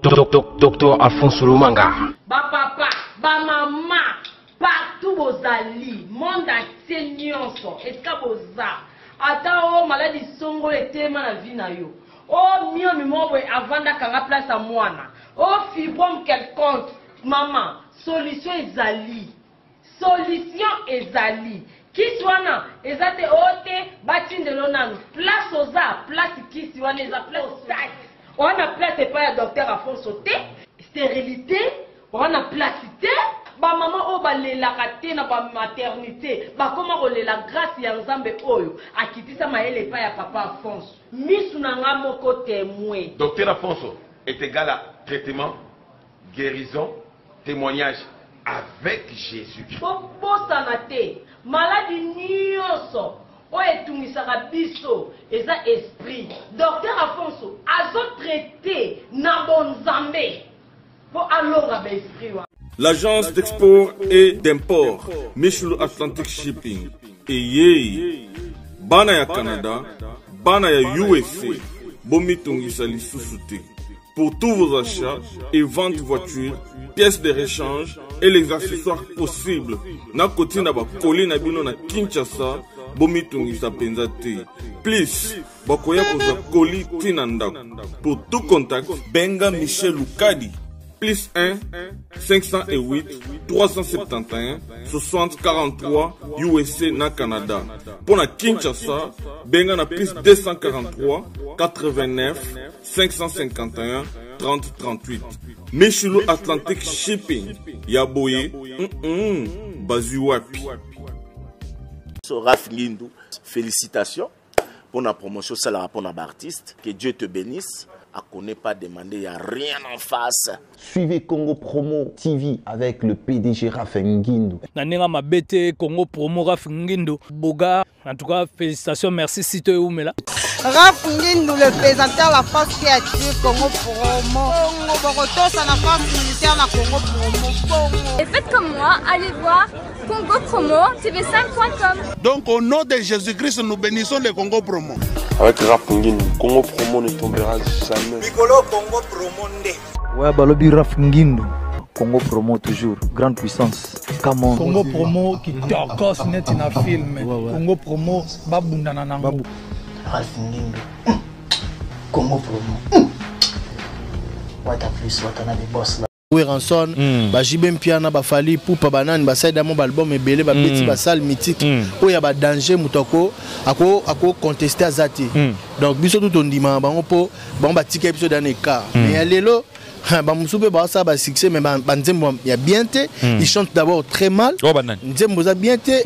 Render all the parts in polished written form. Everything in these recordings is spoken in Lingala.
Docteur Alphonse Lumanga. Ba papa, ba mama, partout bozali, monde entier nyonso, esika boza, ata o maladi songolo etelema na vie na yo, o miomi moko boye avanda kanga place ya mwana, o fibrome quelconque, mama, solution ezali. Solution ezali. Kisi wana eza te oh te batindelo nanu place oza place kisi wana eza place site oza na place epai ya docteur Afonso te sterilite oza na place te ba mama oyo balelaka te na ba maternite bakoma kolela grace ya Nzambe oyo akitisa mayele epai ya papa Afonso misu na nga moko temoin. Docteur Afonso est egal à traitement, guérison, témoignage avec Jésus-Christ. Bobosana te, maladi nionso oyo etungisaka biso eza esprit. Docteur Afonso azo traiter na bonzambe po alonga ba esprit wana. L'agence d'export et d'import Michelu Atlantic Shipping eyei bana ya Canada, bana ya USA bomitungisa lisusu te. Pour tous vos achats et ventes voitures, pièces de rechange et les accessoires possibles, na kotinda ba colis na bino na Kinshasa, bomitungisa penza te. Plus, bakoya kozwa colis ti na ndako. Pour tout contact, benga Michel Lukadi. Plus 1 508 371 60 43 USA na Canada. Pour na Kinshasa, benga na plus 243 89 551 30 38. Michulu Atlantic Shipping ya boye bazwi wapi? So Raf Ngindu, félicitations pour la promotion salaka pour na artiste. Que Dieu te bénisse. A connaît pas demander, y a rien en face. Suivez Congo Promo TV avec le PDG Raf Ngindu. Na ndenge mabe te Congo Promo Raf Ngindu Boga. En tout cas, félicitations, merci Sito Eumela. Raf Ngindu, le présentateur la force qui a tué Congo Promo. Congo Bokotosa, la force militaire la Congo Promo. Congo. Et faites comme moi, allez voir Congo Promo TV5.com. Donc au nom de Jésus-Christ, nous bénissons le Congo Promo. Avec Raf Ngindu, Congo Promo ne tombera jamais. Mikolo Congo Promo nde. Ouais, balobi Raf Ngindu. Congo Promo toujours, grande puissance. Come on. Congo Promo qui tokos net na film. Ouais, ouais. Congo Promo babundana nango. Babu. Ralph Ngindu. Congo Promo. What a plus, what another boss là. Werrason ba JB Mpiana ba Fally Ipupa ba nani ba saida mo ba album ebele ba beti ba salle mythique oyo ya ba danger moto ako ako ako contester aza te donc biso tout tondima bango po bango batika biso dans écart mais ya lelo ba mosusu mpe baosala ba succès mais ba nzembo ya bien te ils chantent d'abord très mal nzembo eza bien te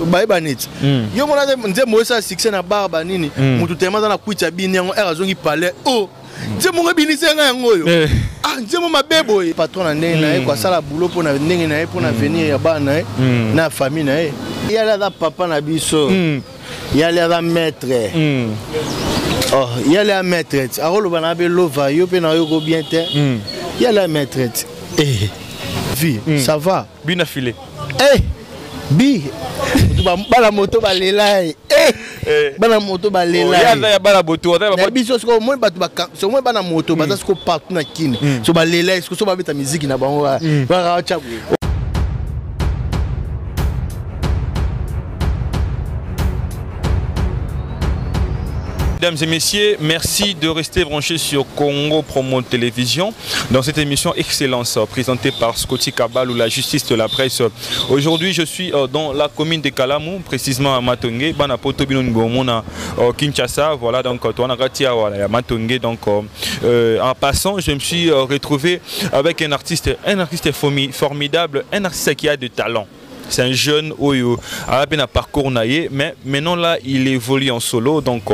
bayeba neti yo mona te nzembo oyo esala succès na bar banini motu tellement aza na kwiti ya bini yango ere azongi palais oh nzembo ngo ebinisi nga yango oyo ah nzembo mabe boye patron na ndenge na ye ko asala boulot mpo na ndenge na ye mpo na avenir ya bana na ye na famille na ye. Yale aza papa na biso, yale aza maître. Oh, yale a maître ti akoloba na be lova yo mpe na yoko bien te. Yale a maître ti. Eh, vie, ça va. Bina filet. Eh, bi bana moto balela ye. Eh, bana moto balela ye. Ya bana moto, na biso siko moi bato ba so moi bana moto baza siko partout na Kin. So balela ye siko so babeta musique na bango ba ba tcha boye. Mesdames et messieurs, merci de rester branchés sur Congo Promo Télévision dans cette émission Excellence présentée par Scotty Kabal ou la justice de la presse. Aujourd'hui, je suis dans la commune de Kalamu, précisément à Matonge, Bana Poto Bino Ngomona, Kinshasa. Voilà, donc, toi, on a raté, voilà, à Matonge. Donc, en passant, je me suis retrouvé avec un artiste, un artiste formidable, un artiste qui a de talent. C'est un jeune oyo a bien un parcours naé, mais maintenant là il évolue en solo, donc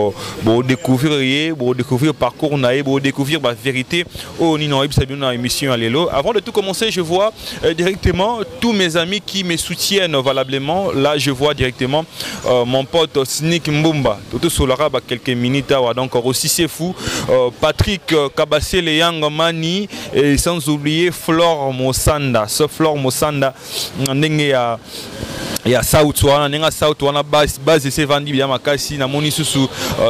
bon découvrir ye, bon découvrir parcours naé, bon découvrir ma vérité. Oh ni non, c'est bien dans émission Alelo. Avant de tout commencer, je vois directement tous mes amis qui me soutiennent valablement. Là, je vois directement mon pote Sneak Mbumba. Toto Solara, bah, quelques minutes, ah, donc aussi c'est fou. Patrick Kabasele Yang Mani et sans oublier Flore Mosanda. Ce Flore Mosanda, ndenge ya Ya South wana, ndenge South wana base ese evandi bien makasi. Namoni susu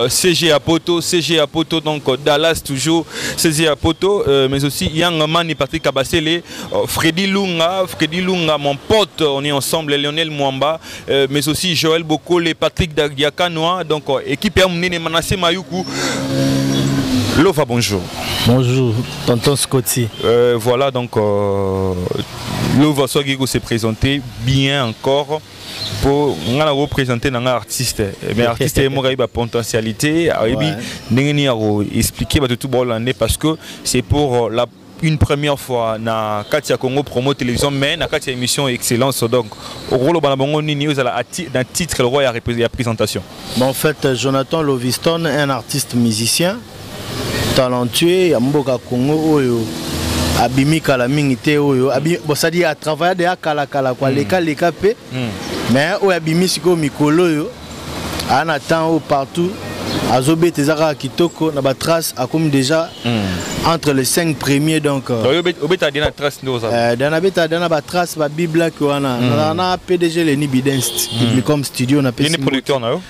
CG ya Poto, CG ya Poto, donc Dallas toujours CG ya Poto, mais aussi Young Mani, Patrick Kabasele, Freddy Lunga, Freddy Lunga mon pote, on est ensemble, Lionel Mwamba, mais aussi Joël Bokole, Patrick Diakanoa, donc équipe ya munene, Manassé Mayuku. Lova, bonjour. Bonjour, tonton Scotty. Voilà, donc Lova Swagiko s'est présenté bien encore pour nga représenter un artiste. Mais artiste est mort, il a potentialité, ayebi ndenge nini ako expliquer bato tout bolande parce que c'est pour la une première fois na kati ya Congo Promo Télévision, mais na kati ya émission Excellence. Donc rôle bana bango nini ozala na titre le roi ya ya présentation. Bon, en fait, Jonathan Loviston, un artiste musicien talentueux ya mboka Congo oyo abimi kala mingi te, oyo bon, ça dit a travaillé déjà kala kala quoi, leka leka pe. Mais oyo abimi sikoyo mikolo oyo ana temps oyo partout azobeta eza kaka kitoko na ba trace akomi déjà entre les 5 premiers, donc Donc, obeta na trace nde oza. Dana beta dana ba trace ba Bible ki wana. Na PDG Leni Bidens, Publicom Studio na Ye nde pesi producteur na yo?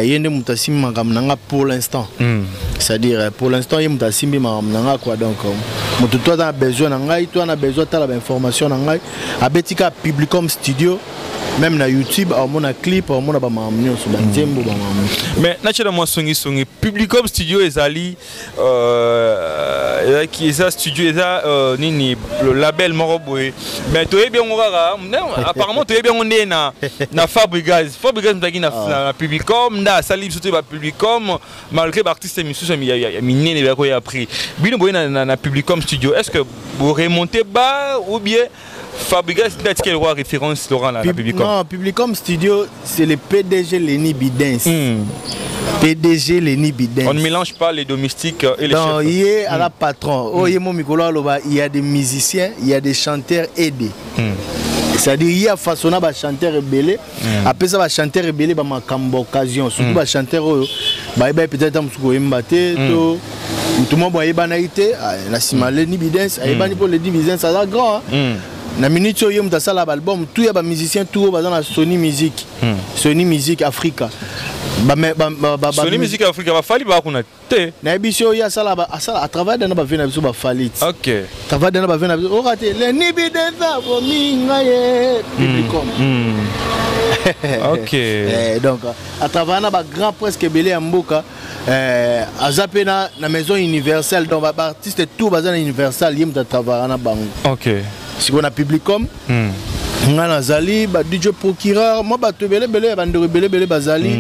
Ye nde moto asimbi makambo na nga pour l'instant. C'est-à-dire pour l'instant ye moto asimbi makambo na nga quoi. Donc moto to aza na besoin na ngai, to aza na besoin tala ba information na ngai, abeti ka Publicom Studio, même na YouTube aomona clip, aomona ba makambo nyonso, ba nzembo, ba makambo nyonso. Mais natiela mwa songisongi, Publicom Studio ezali ezalaki, eza studio, eza nini, le label moko boye, mais toyebi yango kaka apparemment toyebi yango nde na Fabregas. Fabregas mutaki na Publicom, nde asali biso te ba Publicom, malgré ba artiste misusu ya minene bayako ya prix. Bino boye na Publicom Studio, est-ce que vous remontez bas ou bien Fabregas nde atikali le roi référence Laurent na Publicom? Non, Publicom Studio, c'est le PDG Lenny Bidens. PDG Lenny Bidens. On ne mélange pas les domestiques et les Non, chefs. il est à la patron. Oh, il est mon micro, là, là, il y a des musiciens, il y a des chanteurs aidés. C'est-à-dire, il y a façon à chanteur rebelle. Après ça, ba chanteur rebelle, ba makambo occasion. Surtout ba chanteur, oh, ba, ba, peut-être, am suko mbate, to, tout le monde, ba, ba, na ite, ah, na sima Lenny Bidens, ah, ba, ni po Lenny Bidens, ça va grand, hein. Na minute oyo mutu asala ba album, tout ya ba musicien, tout oyo baza na Sony Music. Sony Music Africa. Ba me, ba, ba, ba, ba Sony Music Africa, ba fali ba kuna te. Na yebi so ya sala ba, asala, à travers dana ba vena biso ba fali. Travers dana ba vena biso, ora te, le ni bi de va, bo mi nga ye, Publicom. Donc, à travers na ba grand presque belé ya mboka, aza pe na maison universelle, donc ba artiste tout baza na universelle, ye mutu à travers na bango. Siko na Publicom, nga nazali ba DJ procureur, moi bato ebele ebele, ba ndeko ebele ebele bazali,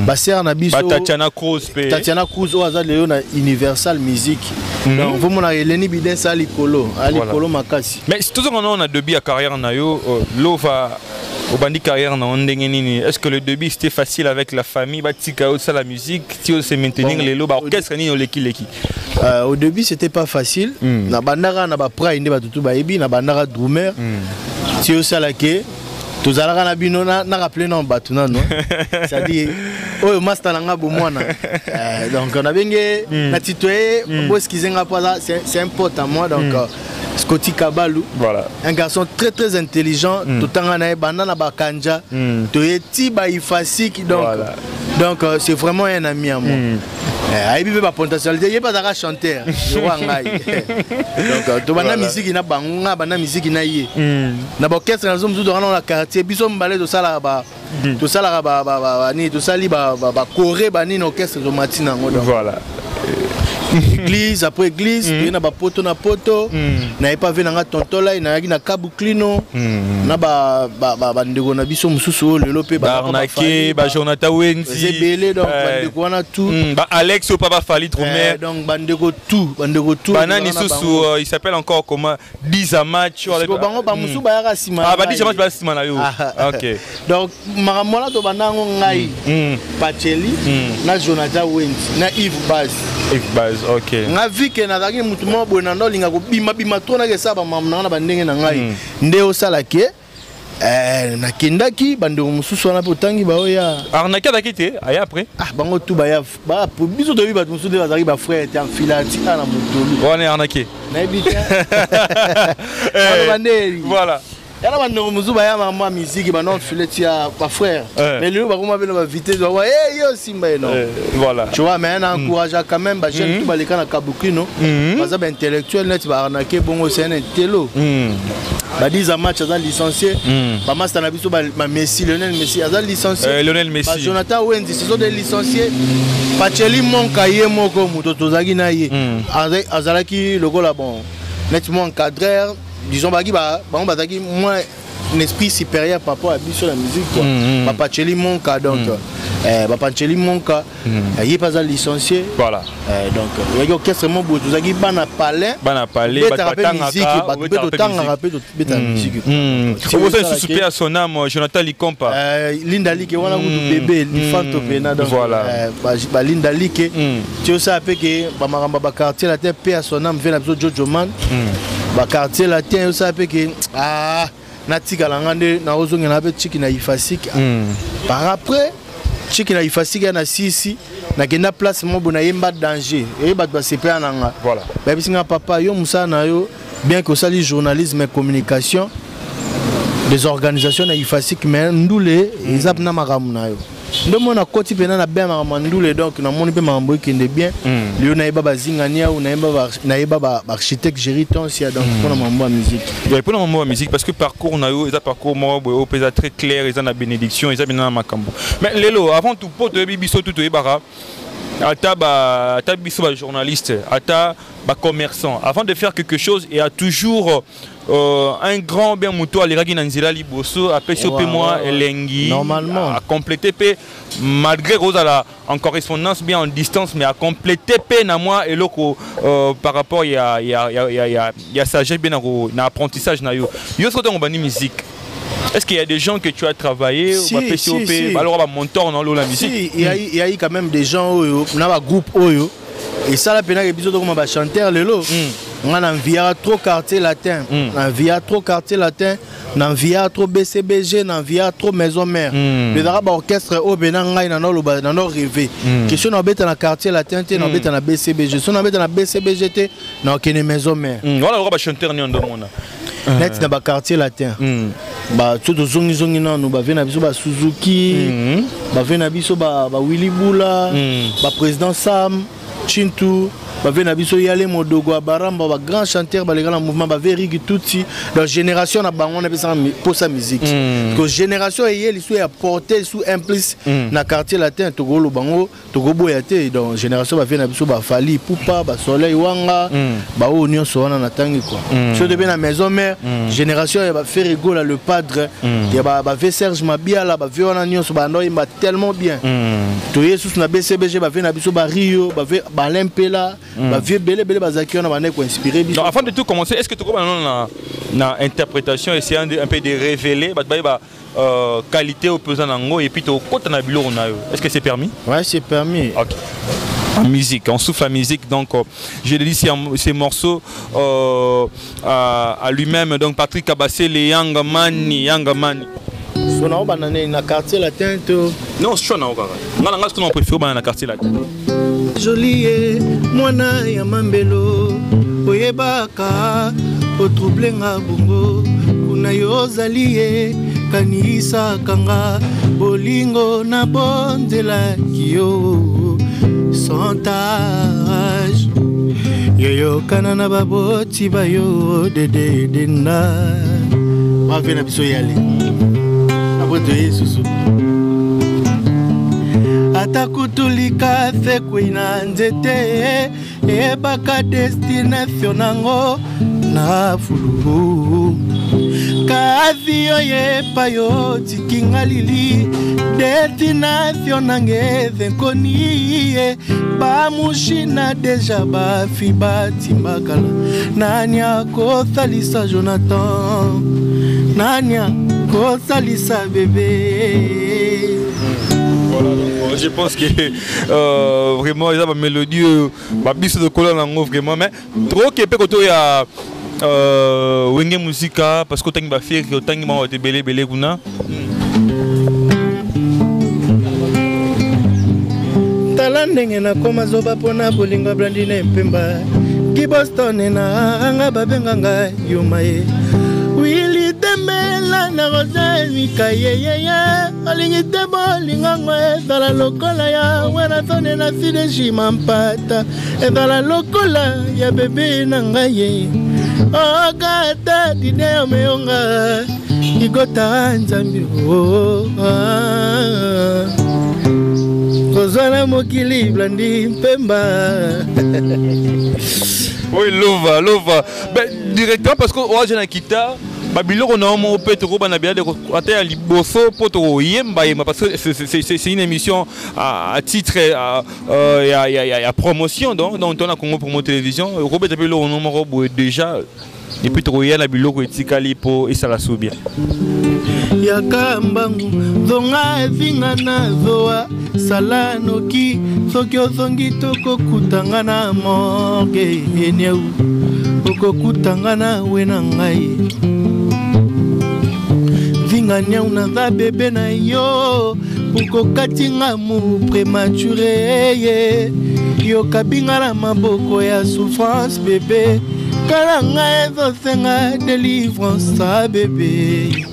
ba sœur na biso. Ba Tatiana Cruz pe. Tatiana Cruz oyo aza lelo na Universal Music. Donc, vous mona Eleni Bidens ali likolo, ali likolo makasi. Mais si tout on a début à carrière na yo, Lova obandi carrière na ndenge nini? Est-ce que le début c'était facile avec la famille, ba tika ça la musique, ti se maintenir Bon, lelo ba au orchestre nini oleki leki? Au début c'était pas facile. Na bandaka na ba pride nde batutu bayebi, na bandaka drummer. Ti osalake tozalaka na bino na rappeler na bato nano. C'est-à-dire oyo master na nga bomwana. Donc na benge na titoye, bo excusez nga po ça, c'est un pote à moi, donc, Scotty Kabalu. Un garçon très très intelligent, totanga na ye banda na bakanja. Toyeti ba ifasiki, donc, donc c'est vraiment un ami à moi. Ayebi pe ba potentialité, ye bazaka chanteur, le roi ngai. Donc to banda musique na bango, nga banda musique na ye. Na ba orchestre na zo mutu na quartier, biso mbale to sala ba, to sala ba, ba, ba, ba, ni, to sali ba, ba, ba choré ba ni na orchestre to matina ngo, donc. Église après église, na ba poto na poto, na pas vu na tonton là, na yaki na Kabuklino, na ba, ba, ba, ba ndeko na biso mususu oyo lelo pe ba Ba arnaqué, ba Jonathan Wendy. Zebele, donc, ba ndeko wana tout. Ba Alex au papa Fally Troumer. Donc, ba ndeko tout, ba ndeko tout, Ba nani ndeko wana susu, bango. il s'appelle encore comment? Dizama, tu vois, Siko bango, ba musu ba yaka sima Ah, ba na Dizama, ngai. ba sima na yo. Ah. Ok. Donc, makambo wana to banda ngo ngai. Pacheli, na Jonathan Wendy, na Yves Baz. Yves Baz, ok. Nga vi ke nazalaki mutu moko boye na ndo olinga kobima bima to nake sala ba makambo na nga na ba ndenge na ngai. Nde osala ke, nakendaki bandeko mosusu wana mpe otangi baoya. Arnaque azalaki te, aya après? Ah, bango tu baya, ba, po, biso toyebi bato mosusu nde bazalaki ba frère te, enfila tika na motolu. Wana arnaque. Nayebi te. Baloba nde. Voilà. Yana bandeko mosusu baya mama miziki banofile ti ya bafrère, mais lelo bakoma bino bavitesse, bakoma e yo simba ye non. Voilà. Tu vois, mais na encourage quand même bajeune tout baleka na Kabukino, baza baintellectuel neti baarnake bongo, c'est un intello. Badiza match aza licencié, bamasta na biso bamessi, Lionel Messi aza licencié. Lionel Messi. Bajonathan Wenzi, ce sont des licenciés. Pacheli Monka ye moko, moto tozalaki na ye, azalaki lokola bon neti mo encadreur, disons bazalaki bango bazalaki moins un esprit supérieur par rapport à biso la musique quoi. Bapacheli Monka donc, Bapacheli Monka ye mpe aza licencié. Voilà. Donc oyaki orchestre mo boye, tozalaki bana palais. Bana palais. Betaka mpe musique, bato mpe totangaka mpe tobetaka musique. Obosa lisusu mpe ya son âme Jonathan Likompa. Linda Like wana kutu bébé lifanto pena donc. Voilà. Balinda Like ti osala mpe ke bamakambo ya baquartier latin mpe ya son âme ve na biso Jojo Man, baquartier latin osala mpe ke ah, natikala nga nde naozongela mpe tiki na Ifasik. Par après tiki na Ifasik ya na sisi, nakenda place moko boye, nayemba danger eye, bato basepela na nga. Bayebisi nga: "Papa, yo mosala na yo, bien que osali journalisme et communication des organisations na Ifasik, mais ndule eza mpena makambo na yo." Nde mona nakoti mpena na bien makambo ya ndule, donc namoni mpe makambo ekende bien. Lelo nayeba bazingani au nayeba baarchitecte Géri Tonsia, donc mpona makambo ya musique. Ouais, mpona makambo ya musique, parce que parcours na yo eza parcours moko boye oyo mpe eza très clair, eza na bénédiction, eza mpena na makambo. Mais lelo, avant tout, mpo toyebi biso tu toyebaka ata ba ata biso bajournaliste, ata bacommerçant, avant de faire quelque chose, il y a toujours un grand bien moto alekaki na nzela liboso, apesi yo mpe mwa elengi. Normalement. Acomplété mpe, malgré kozala en correspondance bien en distance, mais acomplété mpe na mwa eloko par rapport ya sagesse bien na apprentissage na yo. Yo soki ntango bandi musique, est-ce qu'il y a des gens que tu as travaillé? Si, si, si. Alors ba mentor dans la musique? Si, il y a eu quand même des gens oyo na ba groupe oyo esala mpenaka biso tokoma bachanteur lelo. Nga na enviaka trop Quartier Latin, na enviaka trop Quartier Latin, na enviaka trop BCBG, na enviaka trop Maison Mère. Ezalaka baorchestre oyo mpena ngai nanoloba nano rêve. Question na obeta na Quartier Latin te, na obeta na BCBG, so na obeta na BCBG te, na okende Maison Mère. Wana lokola bachanteur nini ndomona? Neti na baquartier latin, so tozongizongi nanu, bave na biso basuzuki, bave na biso bawili bula, baprésident Sam Chintu, bave na biso Yale Modogo ya Baramba, bagrand chanteur baleka na mouvement, bave Rigi Tutsi. Donc génération na bango wana epesaka posa musique, que génération eye lisu ya porte lisu un plus na Quartier Latin, tokoloba bango tokoboya te. Donc génération bave na biso baFally Ipupa, basoleil wanga, baoyo nyonso wana natangi quoi. So tobe na Maison Mère, génération ya baFerre Gola le padre, ya bave Serge Mabiala, bave wana nyonso banda oyemba tellement bien. Toye susu na BCBG, bave na biso bario, bave balempela, bavie ebele ebele bazalaki wana, bandaki koinspire biso. Donc, avant de tout commencer, est-ce que tu comprends na interprétation, essayer un peu de révéler bah, qualité au pesant nango et puis tu na biloko na yo? Est-ce que c'est permis? Ouais, c'est permis. OK. En musique, on souffle la musique, donc j'ai dédié ces morceaux à lui-même, donc Patrick Kabassé, Yang Mani, Yang Mani. So na obanda nini, na Quartier Latin to? Non, choix na okaka. Nga na nga ce qu'on préfère bana na Quartier Latin. Jolie mwana ya mambelo, oyebaka otrouble nga bongo, kuna yo ozali ye, kanisaka nga bolingo na bondelaki yo santage, yoyokana na baboti bayo dededenda bave na biso yale apres toye susu ata kutulika fekwei na nzete, eyebaka destination nango na fulu kazi oyo epai otikinga lili destination nanga eze nkoni ye bamushina deja bafi batimbakala. Nani akosalisa Jonathan, nani akosalisa bebe? Voilà, donc, je pense que vraiment eza bamélodie oyo babiso tokola nango vraiment, mais tokoki mpe koto ya Wenge Musika, parce que otangi baFerre, otangi bango bato ebele ebele kuna. Tala ndenge nakoma zoba mpona bolingo ya Blandine Mpemba ki Boston na anga babenganga yuma ye Wili Dembe. na rose mikayeyeye olingi te bolingango ezala lokola ya werasone na sideshima mpata ezala lokola ya bebe na ngai ye okata dide omeyonga igota nzambi oh, ah. kozwa na mokili blandi mpemba. Oui, lova lova. Ben, directement, parce que oaje na kita babiloko na yo moko mpe tokobana biade ata ya liboso mpo tokoyembayemba, parce que c'est une émission à titre ya promotion. Donc tona Congo Promo Télévision, okobeta mpe eloko no moko boye déjà, et puis tokoya na biloko etikali mpo esala so bien. Yaka mbangu, zonga ezinga na zoa, sala noki, soki ozongi tokokutanga na morgue eniau, okokutanga na we na ngai zinga niau, naza bebe na yo, okokati nga mu prématuré ye, yokabinga na maboko ya souffrance, bebe kala ngai ezosenga délivrance a bebe.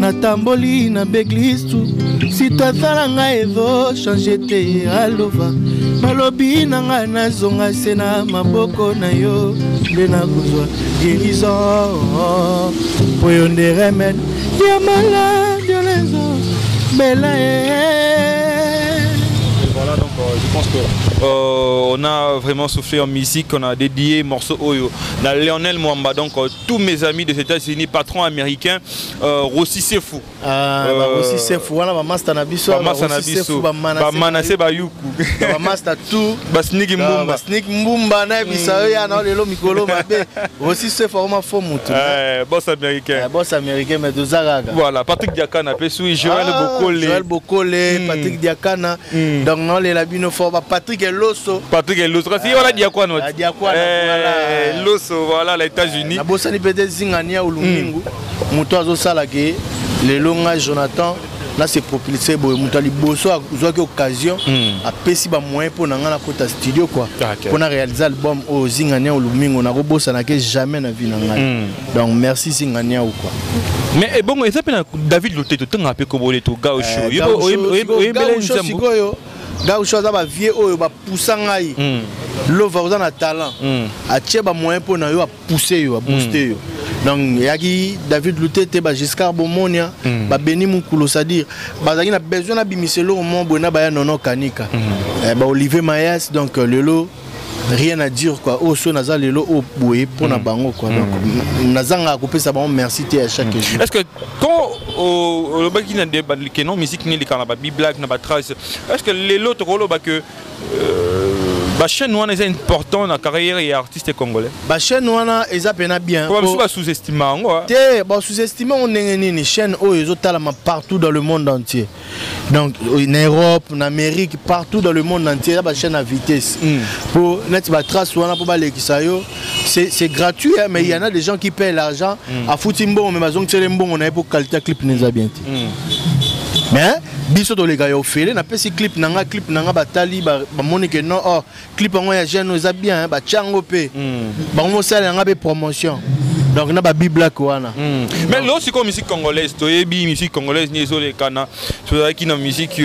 Natamboli na baeglise tu situation na ngai ezochange te, alova balobi na ngai nazonga se na maboko na yo nde nakozwa guérison, po yo nde remède ya maladi olezo bela. Voilà, donc je pense que on a vraiment soufflé en musique, on a dédié morceau oyo na Lionel Mwamba, donc tous mes amis des États-Unis, patron américain, Rossi Sefou. Ah, Rossi Sefou wana bamaster na biso. Bamaster na biso, bamanase bayuku. Bamaster tout. Basniki Mbumba. Basnik Mbumba, nayebisa yo ya na lelo mikolo mabe, Rossi Sefou akoma fo mutu. Boss américain. Boss américain, mais toza kaka. Voilà, Patrick Diakana pe sui, Joël Bokole. Joël Bokole, Patrick Diakana, donc naolela bino fort, ba Patrick Eloso. Patrick Eloso, kasi ye wana Diakwana. Diakwana, voilà. Eloso, voilà, les États-Unis. Nabosani peut-être Zingani ya Olumingu, moto azosala ke lelo ngai Jonathan na se propulse boye, moto ya liboso azwaki occasion, apesi bamoyen mpo na ngai nakota studio quoi, mpo na réaliser album oyo, Zingani ya Olumingu, nakobosanake jamais na vie na ngai. Donc merci Zingani yau quoi. Mais ebongo eza mpe na David Loteto, tangaka mpe kobole to Gausho oyembele nzambo. Sikoyo Gausho aza bavie oyo bapusa ngai, lova oza na talent, atie bamoyen mpo na yo, apousse yo, abooste yo. Donc eyaki David Lutete, bagiscard Bomonia, babeni Mokulu, c'est-à-dire bazalaki na besoin nabimisa eloko mo boye na baya nono kanika, baolivier Mayas. Donc lelo rien à dire quoi, oyo so naza lelo oyo boye mpo na bango quoi, donc nazangaka kopesa bango merci te à chaque jour. Est-ce que quand olobaki na ke non, musique nini elekaka na babiblack na batrace, est-ce que lelo tokoloba que bachaîne wana eza important na carrière ya artiste congolais? Bachaîne wana eza mpena bien. Po bamosusu basous-estime yango. Te, basous-estime yango ndenge nini? Chaîne oyo ezotalama partout dans le monde entier, donc na Europe, na Amérique, partout dans le monde entier, eza bachaîne à vitesse. Po neti batrace wana, mpo balekisa yo, c'est gratuit hein, mais il y en a des gens qui paient l'argent, afuti mbongo, mais bazongisele mbongo na ye po qualité ya clip neza bien te. Mais biso toleka ya ofele, napesi clip na nga, clip na nga batali, bamoni ke non, oh, clip yango ya jeune eza bien, batia yango mpe bango mosala yanga mpe promotion, donc na babiblak wana. Mais lelo sikoyo musique congolaise, toyebi musique congolaise ni ezolekana, tozalaki na musique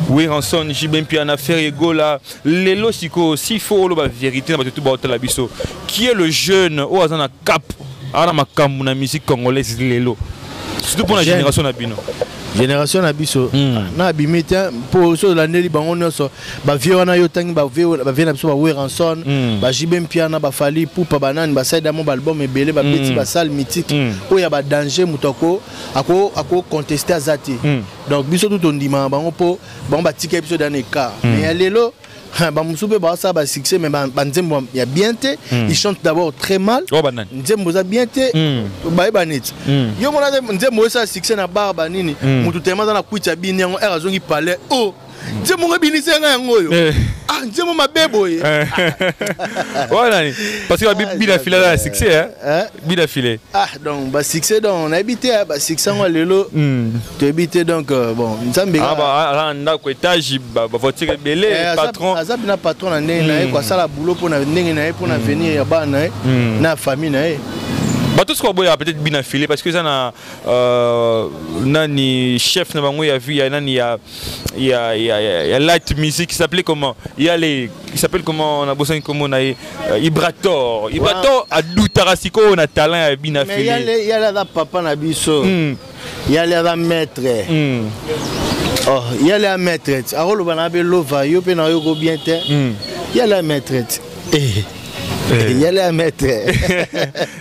Werrason, JB Mpiana, Ferre Gola. Lelo sikoyo, s'il faut oloba vérité na bato tu baotala biso, qui est le jeune oyo aza na cap, aza na makambo na musique congolaise lelo, surtout mpona génération na bino? Génération na biso na abimi te, mpo so olandeli bango nyonso bavie wana yo otangi, bavie na biso, baweranson, baJB Mpiana, bafally Ipupa, banani basaidamo baalbum ebele, babeti basale mythique oyo ya badanger, moto ako conteste aza te. Donc biso tu tondimaka bango mpo bango batika biso dans écart. Mais ya lelo bamosusu mpe baosala basuccès, mais banzembo ya bien te. Ils chantent d'abord très mal, nzembo eza bien te, bayeba neti yo mona te nzembo osala succès na bar banini, motu tema aza na kwiti ya bini yango ere azongi palais, o nzembo ngo ebinisi yanga yango oyo, ah, nzembo mabe boye. Wana parce que bila file aza na succès, hein, bila file. Ah, donc basuccès, donc nayebi te, basuccès yango lelo toyebi te, donc bon, Nzambe. Aza na ndako étage, bavoiture ebele, patron. Aza mpena patron na ndenge na ye, kosala boulot mpo na ndenge na ye, mpo na avenir ya bana na ye na famille na ye. Bato sikoyo baboyaka peut-être bina file parce que eza na euh, nani chef na bango ya vie ya nani ya ya ya ya, ya light music qui s'appelait comment il y a les il s'appelle comment na bosani comment na ye euh, Ibrator Ibrator adutaka sikoyo na talent ya bina mais file yale yale aza papa na biso mm. Yale aza maître mm. Oh, yale a maître akoloba na be lova yo mpe na yoko bien te mm. Yale a maître eh. Eh. Yale a maître.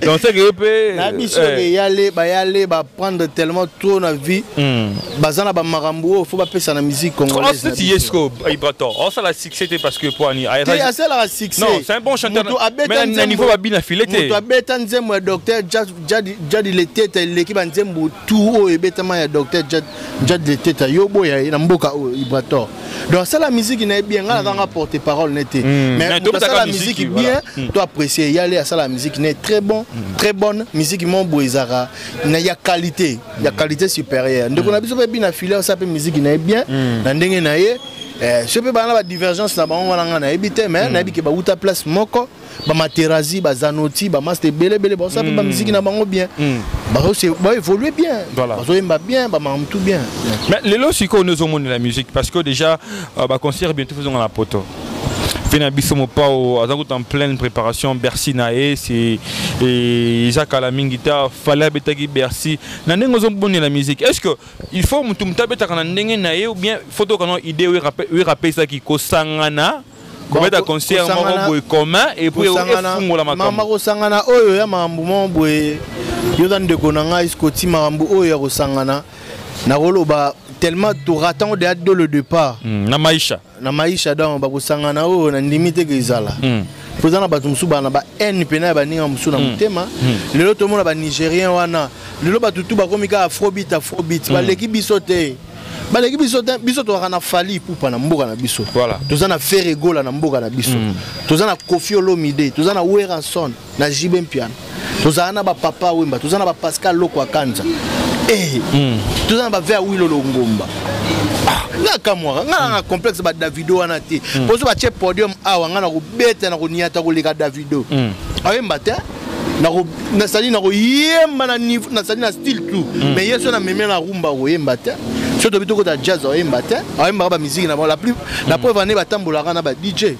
Donc c'est que pe na biso ke eh. yale ba yale ba prendre tellement trop na vie. Baza na ba makambo oyo faut ba pesa na musique congolaise. Oh, c'est Yesco Ibrator. Oh ça la succès te parce que pour ani. Te asalaka succès. Non, c'est un bon chanteur. Mais na niveau ba bina filet te. Moto abeta nzembo ya docteur Jadi Leteta eleki ba nzembo tout oyo ebetama ya docteur Jadi Leteta yo boya na mboka oyo Ibrator. Donc asala musique na ye bien ngai nazanga porte parole ne te. Mais moto asala musique bien to apprécier yale asala musique ne très bon, très bonne musique mo boye ezaka na ya qualité, ya qualité supérieure. Ndeko na biso pe bina filet asala pe musique na ye bien na ndenge na ye. Eh, soki mpe bana ba divergence na bango wana ngai nayebi te mais nayebi ke bawuta place moko ba Materazzi ba Zanotti ba master ebele ebele baosala mpe bamiziki na bango bien baévolue bien bazoyemba bien bamakambo tout bien. Mais lelo sikoyo nde ozomonela musique parce que déjà euh, baconcert bientôt fozonga na poto mpe na biso mopao aza kuta en pleine préparation Bercy na ye c'est eza kala mingi te fale abetaki Bercy na ndenge ozobonela musique, est ce que il faut motu motu abetaka na ndenge na ye ou bien faut tokana idée oyo apesaki kosangana kobeta concert moko boye commun et puis efungola makambo? Mama, kosangana oyo ya makambo moko boye, yo oza ndeko na ngai Scoti, makambo oyo ya kosangana nakoloba tellement torata ngo deya dès le départ na maisha na maisha. Donc bakosangana oyo nandimi te ke ezala po eza na bato mosusu bana na ba haine pena ya baninga mosusu na motema. Lelo tomona banigérien wana, lelo bato tu bakomi kaka afrobeat, afrobeat. Baleki biso te, baleki biso te. Biso tozalaka na Fally Ipupa na mboka na biso, toza na Ferre Gola na mboka na biso, toza na Koffi Olomide, toza na Werrason na JB Mpiana, tozala na bapapa Wemba, toza na bapascal Loko Akanza, eh, toza na bave ya Wilolo Ngomba. Ah, nga kamwaka nga nanga complexe ba Davido wana te. Po so batie podium awa, nga na kobeta na koniata koleka Davido. Ayemba te, nasali na koyemba na niveau, nasali na style tout. Mais ye so na memi na rumba, koyemba te. So tobi tokota jazz, oyemba te. Ayembaka bamiziki na bango. La plus la preuve ane batambolaka na ba DJ.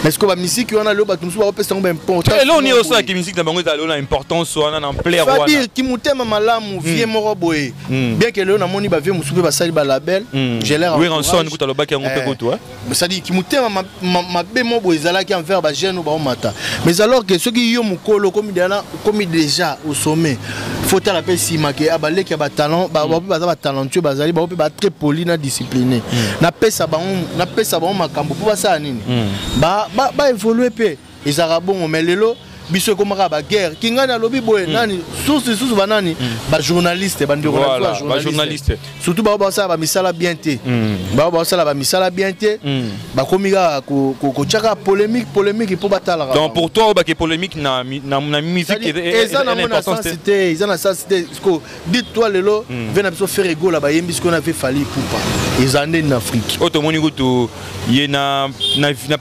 Mais ce que bamiziki wana lelo bato mosusu bakopesa yango baimportance. Eloko nini osalaki musique na bango ezala lelo na importance wana, na ampleur wana? C'est-à-dire kimutema malamu vie moko boye, bien que lelo namoni bavie mosusu mpe basali balabel, je leur Werrason kuta alobaki yango mpe kutu. C'est-à-dire kimutema mabe moko boye ezalaki envers bajeune oyo baomata. Mais alors que soki yo mokolo okomi déjà, okomi déjà au sommet, faut tala mpe nsima ke baleki ya batalent bao mpe baza batalentueux, bazali bao mpe ba très poli na discipliné. Napesa bango makambo mpo basala nini, baévolue mpe ezalaka bongo. Mais lelo biso ekomaka baguerre kingani alobi boye nani source lisusu banani bajournaliste, bandeko na biso bajournaliste, surtout bao basala bamisala bien te, bao basala bamisala bien te, bakomi kaka kotiaka polémique, polémique mpo batalaka. Donc pour toi obake polémique na musique eza nango na sens te, eza na sens te. Dites toi lelo ve na biso Ferre Gola bayembi sikoyo na ve Fally Ipupa, eza nde na Afrique? Oyo tomoni kutu ye na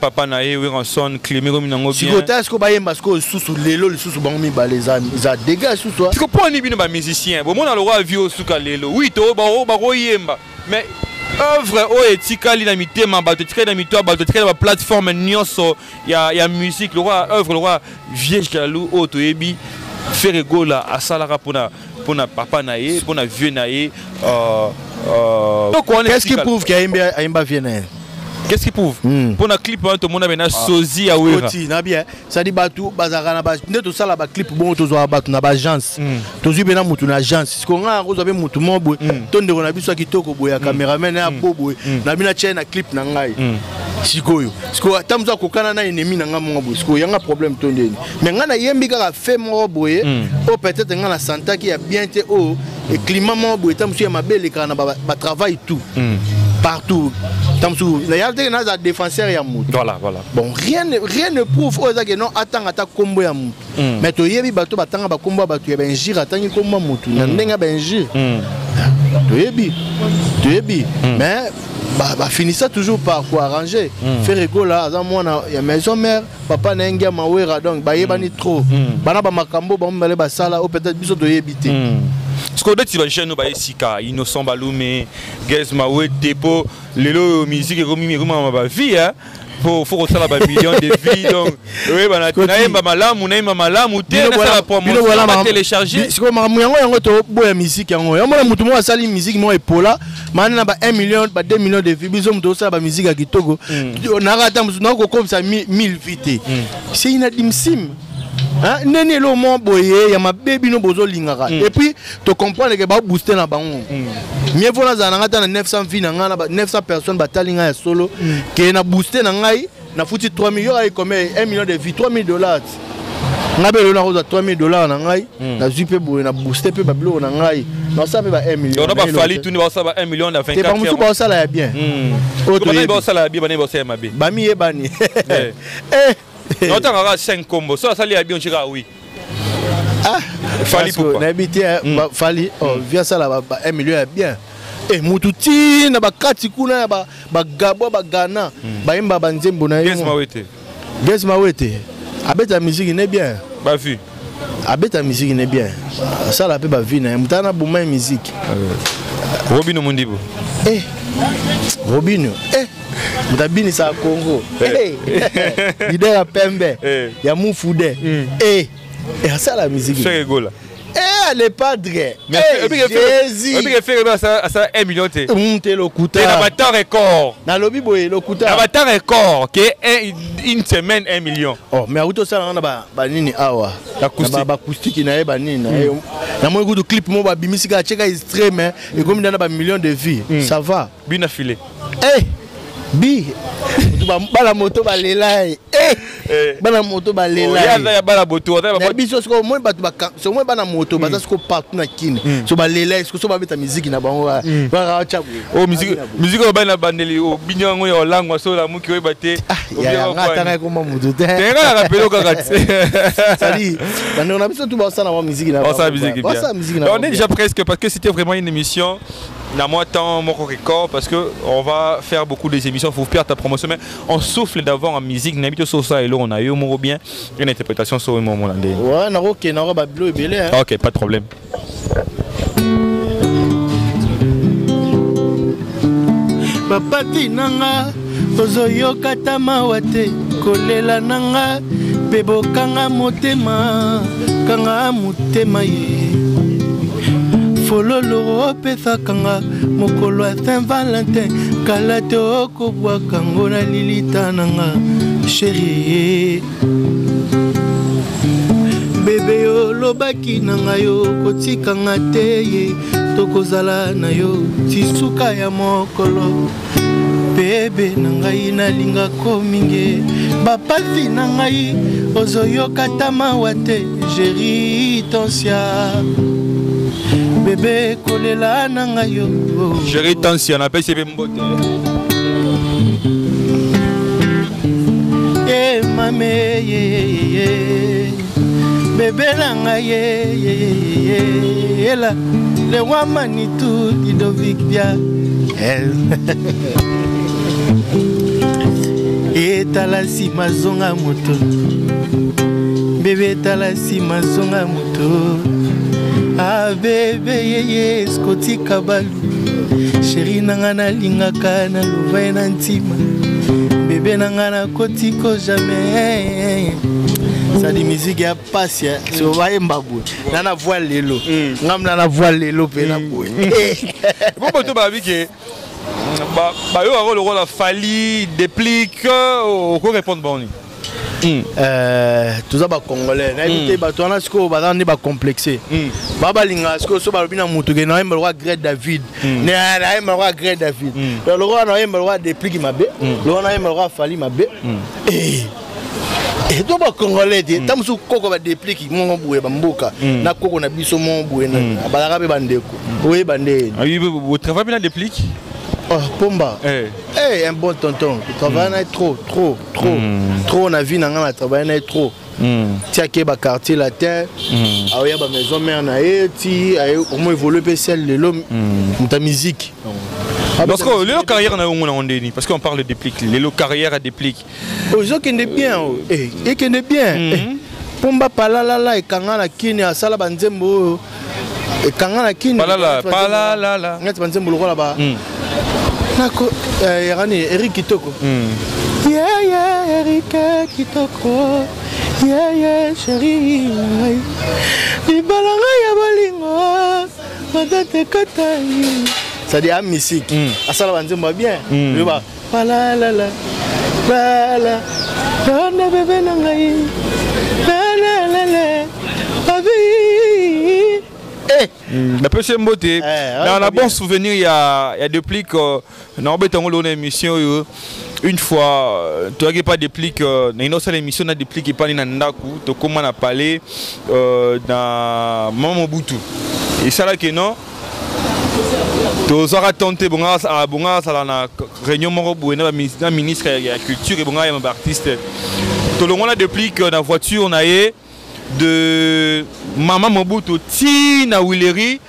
papa na ye Werrason Clémy komi nango bien. Sikoyo tala sikoyo bayemba sikoyo lisusu lelo lisusu bango mibale, eza dégâts lisusu. Siko mpo ani bino bamusicien bomona lokwa vie osuka lelo, oui to bakoyemba, mais œuvre oyo etikali na mitema bato, etikali na mito ya bato, etikali na baplateforme nyonso ya musique, lokwa œuvre lokwa Vieux Jaloux oyo toyebi Ferre Gola asalaka mpona papa na ye, mpona vieux na ye. Qu'est-ce qui prouve qu'ayembi ayemba vieux na ye? Qu'est-ce qui prouve? Mpona clip wana tomona bena sosie ya Wera. Na bien, c'est-à-dire bato bazalaka na nde tosala baclip bongo, tozwaka bato na baagence, tozwi mpe na motu na agence. Siko ngai nakozwa mpe motu moko boye to ndeko na biso ya kitoko boye ya cameraman ya bo boye na bino atie na clip na ngai. Sikoyo ata mosu akokana na ennemi na ngai moko boye, sikoyo yanga problème to ndeni? Mais ngai nayembi kaka fait moko boye oyo peut-être ngai nasantaki ya bien te, oyo climat moko boye ta mosu ya mabe elekaka na batravail tout partout. Ta mosusu naya te naza défenseur ya motu. Voilà. Bon, rien ne prouve oyo ezaki non atanga ata nkombo ya motu. Mais toyebi bato batanga bakombo ya bato ya bainjure, atangi nkombo ya motu na ndenge ya bainjure, toyebi, toyebi. Mais Bafinissa toujours par koarranger. Ferre Gola aza mwana ya maison mère, papa na ye Ngiama Wera, donc bayebani trop. Bana bamakambo bango mibale basala oyo peut-être biso toyebi te. Sikoyo beti bajeune oyo baye sika, Innocent Balume, Gaz Mawete, mpo lelo oyo musique ekomi ekomama bavie, po faut kosala ba millions de vues, donc oyeba nayemba malamu, nayemba malamu te, nasala promotion, batélécharger. Sikoyo makambo yango yango toboya musique yango. Yamona motu moko asali musique moko epola mana na ba 1 million, ba 2 millions de vues. Biso moto osala ba musique ya kitoko, naka ata mosusu nakokomisa 1000 vues te. C'est inadmissible ndeni eloko moko boye ya mabe bino bozolingaka. Et puis tocomprendre ke babooste na bango. Mieux vaut nazala na ngai ata na 900 vues na ngai, na 900 personnes batali ngai ya solo, ke na booste na ngai nafuti 3 millions ayi combien, 1 million de vues, 3000 dollars. Ngai mpe lelo nakozwa 3000 dollars na ngai, nazwi mpe boye na booste mpe babiloko na ngai, nasala mpe ba 1 million. Donc bafali tuni baosala ba 1 million na 24. Te, bamosusu baosala ya bien. Oyo toyebi baosala ya bien, banani baosala ya mabe? Bamiyebani. Naotangaka 5 kombo so asali ya bien, otika oui. Fally Ipupa. Nayebi te. Fally vi asala ba 1 million ya bien. E mutu ti na bakati kuna ya bagabwa, bagana, bayemba banzembo na ye. Gaz Mawete. Gaz Mawete abeta musique ne bien. Bavues. Abeta musique ne bien, asala mpe bavues na ye, moto ana boma ye musique. Robino Mundibu. Eh, Robino, eh, moto abinisaka Congo, leader ya pembe ya mufude, eh, asala musique. Ferre Gola. Eh, le padre. Eh, Jésus. Obike Ferre asala 1 million te. Te, lokuta. Te, na batemps record. Nalobi boye, lokuta. Na batemps record ke une semaine 1 million. Oh, mais auti osala nga na banini awa, baacoustique na ye, banini na ye. Namoni kutu clip moko babimisi kaka, tieka extrait, mais ekomi nda na bamillion de vues. Ça va. Bina file. Eh, bi bana moto balela ye, bana moto balela. Ya bana boto. Na biso sikoyo omoni bato, omoni bana moto baza sikoyo partout na Kini, so balela ye. Sikoyo so babeta miziki na bango bakatya boye. Musique oyo bana bandeli obini yango ya olangwa, so olamuki oyeba te. Yanga atanga ekoma motu te. Tenga na rapelo kaka te. Sali bandeko na biso tu basala mwa musique na Basala musique bien. On est déjà presque, parce que c'était vraiment une émission na moi temps mon record, parce que on va faire beaucoup des émissions, faut faire ta promotion, mais on souffle d'abord en musique. Nabi sur ça et là on a eu mon bien une interprétation sur un moment là. Ouais, na ok, na ba bilo ebele. Ok, pas de problème. Bapati nanga ozoyoka ta mawa te, kolela nanga mpe bokanga motema, kanga motema ye. Fololo opesaka nga mokolo ya Saint Valentin, kala te okobwaka ngo na lilita na nga. Chérie bébé, olobaki na ngai okotikanga te ye, tokozala na yo ti suka ya mokolo. Bébé na ngai nalingako mingi, bapasi na ngai ozoyoka ta mawa te. Géri Tensia, bébé, kolela na ngai yo. Géri Tensia, napesi mpe mbote. E mame ye, bébé na ngai ye, ela le roi Manitou Ludovic Bia. Etala nsima, zonga moto. Bébé, etala nsima, zonga moto. Ah bébé yeye, Scotty Kabalu, chéri na nga nalingaka, naloba ye na ntima. Bébé na nga nakotiko jamais. Sadi musique ya pasi so bayemba boye na na voix lelo, ngam na na voix lelo mpe na boye. Bo bato babi ke bayokaka lokola Fally Déplique, oko répondre boni? Toza bacongolais, nayebi te. Bato wana sikoyo baza nde bacomplexe, ba balingaka sikoyo so balobi na motu ke nayemba lokola Greg David, nayemba lokola Greg David, donc lokola nayemba lokola Déplique mabe, lokola nayemba lokola Fally mabe. To bacongolais te, ta mosusu koko badéplique moko boye bamboka na koko na biso moko boye bazalaka mpe bandeko, oyeba nde. Otravaille mpe na Déplique? Oh, Pomba. Eh. Hey, un bon tonton. Travaille mm. trop, trop, trop. Trop na vie na nga na travaille na trop. Ti ake ba Quartier Latin, aoya ba Maison Mère na ye, ti aye omo évolue pe celle lelo muta musique. Parce que lelo carrière na yango nango ndeni, parce qu'on parle de déplique, lelo carrière ya déplique. Ozokende bien, oh. Eh, ekende bien. Eh, pomba palalala ekanga na kini, asala banzembo oyo ekanga na kini. Palala, palalala. Neti banzembo lokola ba nako yakani Eric Kitoko. Yeah, yeah, Eric Kitoko. Yeah, yeah, chérie na ngai. Libala ngai ya bolingo matata ekota ye. C'est-à-dire a musique. Asala banzembo ya bien. Yoba palalala pala tonde bebe na ngai. La la la la. Babi. Eh. Napesi ye mbote. Na bon souvenir ya déplique, naobeta yango lelo na émission oyo. Une fois toyaki pa déplique, nalingi osala émission na déplique epani na ndako, tokóma na palais na mama Mobutu. Esalaki non, tozwaka temps te. Bonga azala na réunion moko boye na ministre ya culture, ebonga ya baartiste. Tolongwana déplique na voiture na ye de Mama Mobutu ti na Willery.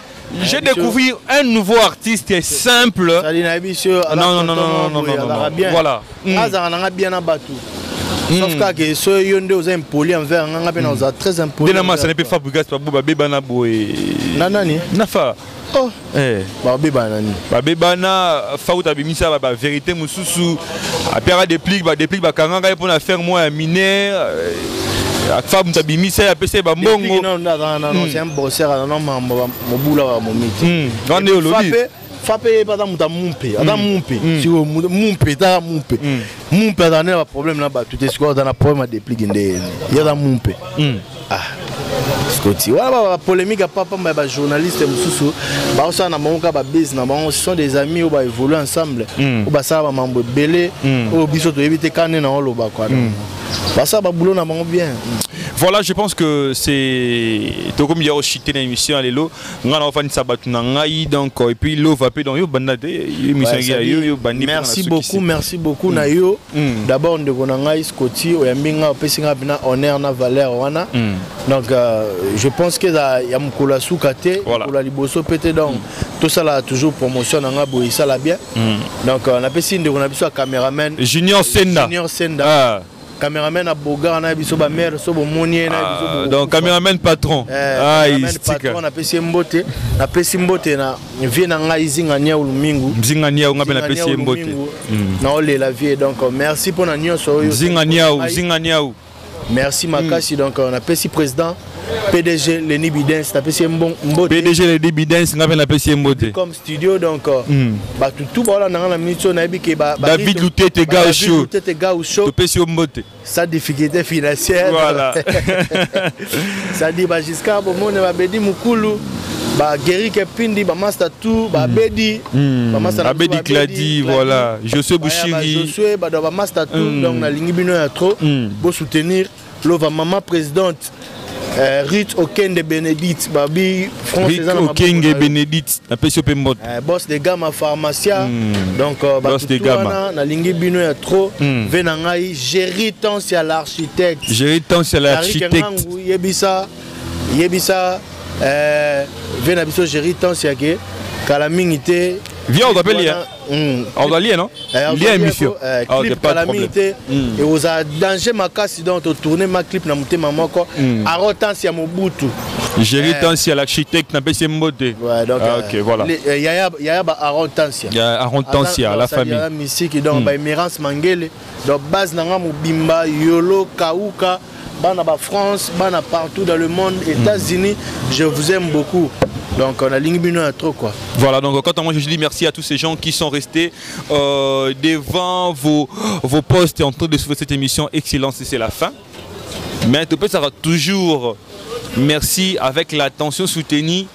J'ai découvert un nouveau artiste simple. Non, non, non, non, non, non, non. Voilà. Azalaka nanga bien na bato, sauf kaka so yo nde oza impoli envers nga, nga mpe naoza très impoli. Nde na masana mpe Fabregas babo babebana boye. Na nani? Na fa. Oh. Babebana nani? Babebana, Faut abimisa bavérité mosusu, apiaka déplique, badéplique bakangaka ye mpona affaire moko ya minere. Fa moto abimisa ye, apesa ye bambongo. Non, c'est un bosseur, aza na mambo mobula wa momiti. Wana nde olobi. Fa mpe ye mpe aza moto ya mumpe, aza mumpe sikoyo, mumpe taka mumpe, mumpe azala nde na baproblème na bato te. Sikoyo aza na problème ya déplique nde ye aza mumpe. Ah, Scotty wana bapolémique ya papamba ya bajournaliste mosusu baosala na bango kaka babase na bango. Ce sont des amis oyo baévolue ensemble, oyo basala bamambo ebele oyo biso toyebi te. Kaka nde na oloba quoi, donc basala baboulot na bango bien. Voilà, je pense que c'est tokomi ya oshite na émission ya lelo. Nga na ofandisa bato na ngai, donc et puis lova mpe, donc yo banda te émission ya yo, yo bandi. Merci beaucoup, merci beaucoup na yo d'abord, ndeko na ngai Scotty. Oyambi nga, opesi nga mpena honneur na valeur wana. Donc je pense que eza ya mokolo ya suka te, mokolo ya liboso mpe te. Donc tosala toujours promotion na nga boye, esala bien. Donc napesi ndeko na biso ya cameraman. Junior Senda. Junior Senda. Ah. Cameraman na Bogar na biso, bamare so bomoni ye na biso. Donc cameraman patron. Ah, patron, napesi ye mbote. Napesi mbote na vie na ngai Zinga Niau Lumingu. Zinga Niau, nga mpe napesi ye mbote. Naolela vie. Donc merci mpona nyonso oyo. Zinga Niau, Zinga Niau. Merci makasi. Donc napesi président PDG Leni Bidens, napesi ye mbote. PDG Leni Bidens, nga mpe napesi ye mbote. Comme studio, donc bato tu baolanda nga na minute oyo, nayebi ke David Lutete Gausho. Lutete Gausho. Topesi yo mbote. Sans difficulté financière. Voilà. C'est-à-dire bagiscard bomone, babedi mokulu, bagerike pindi, bamaster tout, babedi. Babedi Cladi, voilà, Josué Bouchiri. Josué bado, bamaster tout. Donc nalingi bino ya trop, bosoutenir lova mama présidente Ruth Okende Bénédicte babi France. Ruth Okenge Bénédicte, napesi yo mpe mbote. Boss de Gama pharmacia. Donc Boss de Gama. Nalingi bino ya trop. Ve na ngai Géri Tansia l'architecte. Géri Tansia l'architecte. Yebisa, yebisa ve na biso Géri Tansia ke kala mingi te. Viens, on t'appelle lien. On doit lier, non? Lien émission. Ah, ok, pas de problème. Te ekozala danger makasi. Donc totourne ma clip na motema moko, arrogance ya Mobutu. Géri Tansia l'architecte, napesi ye mbote. Ouais, donc, ah, ok, voilà. Yaya, yaya ba Aaron Tansia. Aaron Tansia, la famille. Mystique, donc ba Emerance Mangele, donc base nanga mobimba, Yolo, Kauka, bana ba France, bana partout dans le monde, États-Unis, je vous aime beaucoup. Donc on a bino ya trop quoi. Voilà, donc quant à moi, je dis merci à tous ces gens qui sont restés devant vos postes et en train de suivre cette émission Excellence, et c'est la fin. Mais tout ça va toujours merci avec l'attention soutenue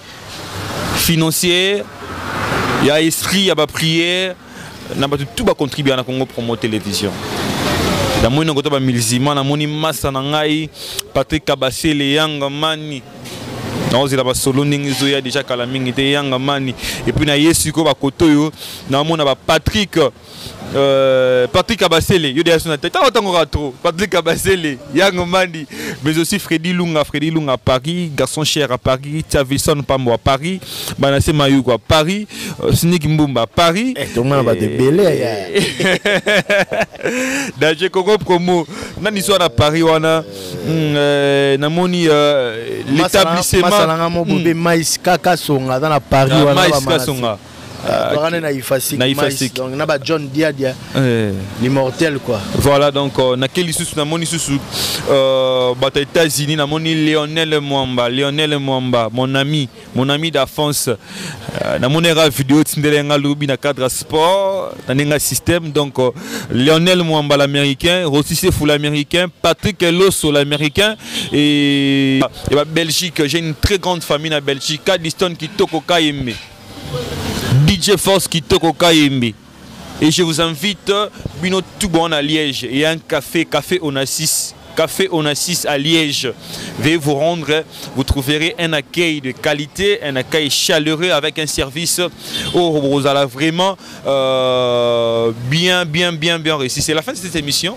financière, il y a esprit, il y a ma prière, na bato tout bacontribuer na Congo Promo Télévision. Namoni nango to bamilzima, namoni masa na ngai Patrick Kabasele Yanga Mani, naozela basolo ndenge ezoya déjà kala mingi te. Yanga Mani, et puis na ye sikoyo bakoto oyo naomona bapatrick. Euh, Patrick Abasele, yo déjà tête. Tant trop. Patrick Abasele, Yang Mandi, mais aussi Freddy Lunga, Freddy Lunga à Paris, garçon cher à Paris, Tavison Pambo à Paris, Banassé Mayuko à Paris, euh, Snik Mbumba à Paris. Eh, tout le monde va te belé. Danger Congo promo. Nani soit à Paris wana. Euh, namoni euh, l'établissement. Masalanga mo bobé Mais kaka songa dans la Paris wana. Mais kaka songa. Euh, na Ifasik, na Ifasik. Donc na ba John Diadia. Eh. L'immortel quoi. Voilà donc euh, na keli susu na moni susu euh, bato États-Unis na moni Lionel Mwamba, Lionel Mwamba, mon ami, mon ami d'enfance. Euh, na moni ra vidéo tindele nga lobi na cadre sport, na ninga système donc euh, Lionel Mwamba l'américain, Rossi Sefou l'américain, Patrick Losso l'américain et, et bah, Belgique, j'ai une très grande famille na Belgique, Kadiston Kitoko Kayembe. DJ Force Kitoko Kayembe. Et je vous invite, Bino Toubon à Liège, il y a un café, Café Onassis. Café Onassis à Liège. Veuillez vous rendre, vous trouverez un accueil de qualité, un accueil chaleureux avec un service au Rosala vraiment euh, bien, bien, bien, bien réussi. C'est la fin de cette émission.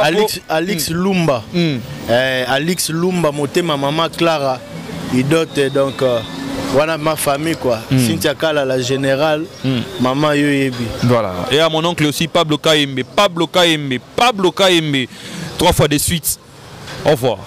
Alix, Alix Lumba. Eh, Alix Lumba, Motema, Maman Clara, Idote, donc. Euh, voilà ma famille quoi. Cynthia Kala, la générale, maman Yoyebi. Voilà. Et à mon oncle aussi, Pablo Kaembe, Pablo Kaembe, Pablo Kaembe. Trois fois de suite. Au revoir.